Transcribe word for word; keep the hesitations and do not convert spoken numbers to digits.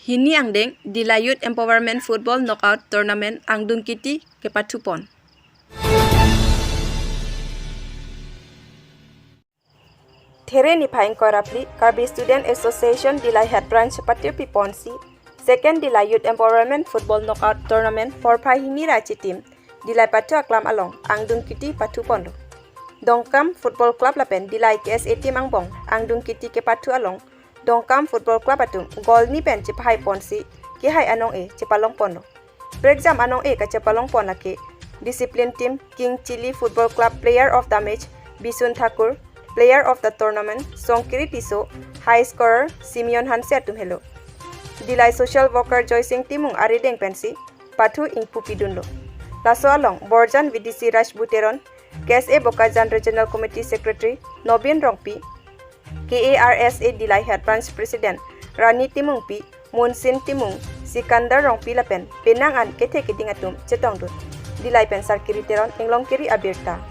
Hini angdeng Dillai Youth Empowerment Football Knockout Tournament angdung kiti kepathupon. There niphai ingkoi ra phli Karbi Student Association Dillai Head Branch patirpi ponsi Second Dillai Youth Empowerment Football Knockout Tournament porphai hini ra achitim Dillai pathu aklam along angdung kiti pathuponlo. Dongkam Football Club lapen Dillai K S A team angbong angdung kiti kepathu along Dongkam Football Club atum goal ni pen chepahai ponsi kehai anong-e chepalongponlo. Prekjam anong-e kachepalongpon lake Discipline Team King Chilli Football Club Player of the Match Bisun Thakur, Player of the Tournament Songkiri Tisso, High Scorer Simeon Hanse atum helo. Dillai Social Worker Joysing Timung arideng pensi pathu ingpu pidunlo. Laso along Borjan V D C Rajbu Teron, K S A Bokajan Regional Committee Secretary Nobin Rongpi, K A R S A Dillai Head Branch President Rani Timungpi, Munsin Timung, Sikandar Rongpi lapen penang an kethe keding atum chetongdun. Dillai pen Sarkiri Teron, Inglongkiri abirta.